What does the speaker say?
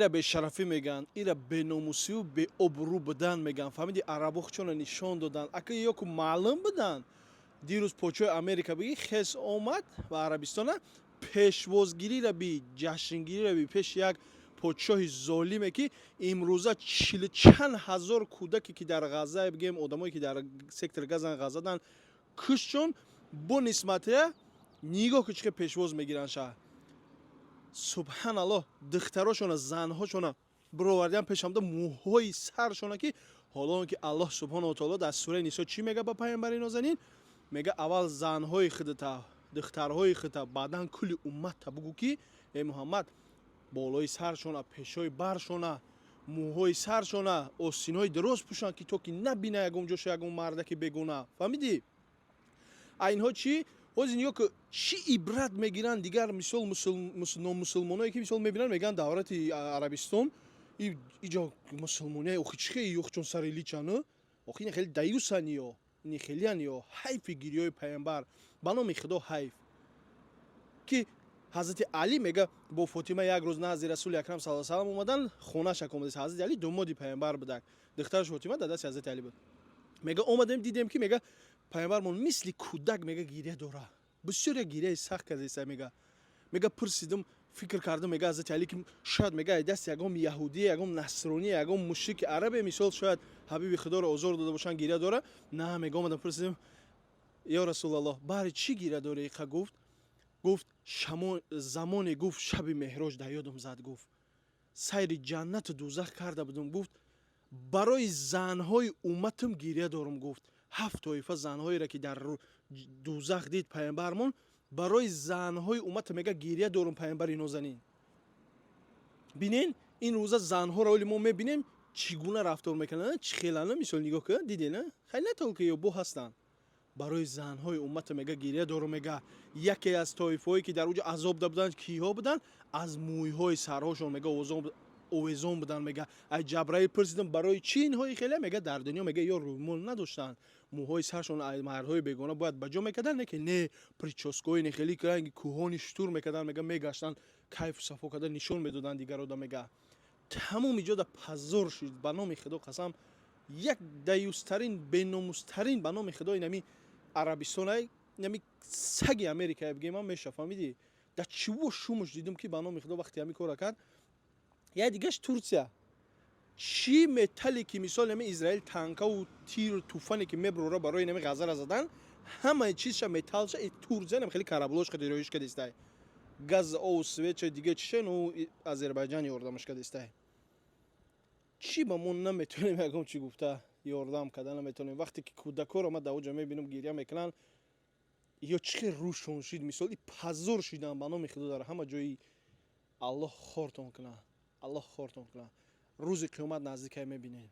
Ира бешарафӣ мегӯянд, ира беномусию беобрӯ будан мегӯянд. Фаҳмиди, арабо хучона нишон доданд. Ака, ё ку маълум буданд. Дирӯз подшоҳи Америка биги хес омад ба Арабистона, пешвозгирира би, ҷашнгирира би пеши як подшоҳи золиме, ки имрӯза чилу чанд ҳазор кӯдаке, ки дар Ғазза, бигем, одамое, ки дар сектори Газан, Ғаззадан кушчон, бо нисбатия нигоҳ ки чӣ хел пешвоз мегиранд ша. Субҳаналлоҳ, духтарошона, занҳошона бировардиан пешамда, мӯҳои саршона, ки ҳоло ки Аллоҳ субҳонаҳу таоло дар сураи Нисо чӣ мега ба пайғамбари нозанин? Мега: аввал занҳои худата, духтарҳои худта, баъдан кулли умматта бугӯ, ки эй Муҳаммад, болои саршона, пешҳои баршона, мӯҳои саршона, остинҳои дароз пӯшанд, ки то ки набина ягон ҷоша ягон мардаки бегуна. Фаҳмидӣ? А инҳо чӣ? Ҳозир нигоҳ ки чӣ ибрат мегиранд дигар, мисол, номусулмоное, ки, мисол, мебинанд, мегӯянд: давлати Арабистон иҷо мусулмоне, охи чӣ хел ёхчон сари личану, охи ин хеле даюсан, ё ини хелиян, ё ҳайфи гирёи пайғамбар, ба номи Худо, ҳайф, ки ҳазрати Алӣ мега бо Фотима як рӯз назди Расули Акрам саллаллоҳу алайҳи васаллам омадан, хонаша омадааст. Ҳазрати Алӣ домоди пайғамбар будак, духтараш Фотима дар дасти ҳазрати Алӣ буд. Мега, омадем, дидем, ки, мега, пайғамбармон мисли кӯдак, мега, гиря дора, бисёр як гиряи сахт кардааста. Мега, пурсидим, фикр кардам, мега, ҳазрати Алӣ, ки шояд, мега, ай дасти ягон яҳудие, ягон насроние, ягон мушрики арабе, мисол, шояд ҳабиби Худоро озор дода бошанд, гиря дора. На, мега, омадам, пурсидим: ё Расулаллоҳ, баҳри чӣ гиря дорӣ? Қа гуфт, замоне, гуфт, шаби Меҳроҷ дар ёдам зад, гуфт, сайри ҷаннату дӯзах карда будум, гуфт, барои занҳои умматам гиря дорам. Гуфт, ҳафт тоифа занҳоеро, ки дар дӯзах дид пайғамбармон, барои занҳои уммата, мега, гиря дорум. Пайғамбари нозанин, бинен, ин рӯза занҳоро оли мо мебинем, чӣ гуна рафтор мекунанд, чӣ хелана. Мисол, нигоҳ кун, дидена, хай, не только ё бо ҳастанд. Барои занҳои уммата, мега, гиря дорум. Мега, яке аз тоифаҳое, ки дар уҷо азоб да буданд, киҳо буданд? Аз мӯйҳои сарҳошон, мега, овезон буданд. Мега, ай Ҷабраил пурсидам: барои чӣ инҳои хеле? Мега, дар дунё, мега, ё рӯмол надоштанд, мӯҳои саршон ай мардҳои бегона бояд ба ҷо мекарданд, не ки не причёскаҳои не хеле ранги кӯҳони шутур мекарданд, мега, мегаштанд, кайфу сафо карда нишон медоданд дигарода. Мега, тамоми ҷода позор шуд. Ба номи Худо қасам, як даюстарин, беномустарин, ба номи Худо, инами Арабистонай, инами саги Америкае бигем ҳам меша. Фаҳмидӣ, дар чиво шумуш дидум, ки, ба номи Худо, вақте ҳамин кора кард. Як дигаш Турсия, чӣ металле, ки, мисол, нами Израил танкаву тиру туфане, ки мебурора барои нами Ғаззара задан, ҳамаи чизша, металлша Турсия нам хеле кораблош кади роиш кадистай, газ, ову свеча, дига чиша, ну, Азербайҷан ёрдамаш кадистай. Чӣ ба мо наметонем ягон чӣ гуфта ёрдам карда наметонем, вақте ки кӯдакоро ман дар оҷа мебинам, гиря мекунанд, ё чӣ хел рӯшон шид, мисол, и позор шидан. Ба номи Худо, дар ҳама ҷои Аллоҳ хортон кунад, Аллоҳ хортон кунад. Рӯзи қиёмат наздикай, мебинед.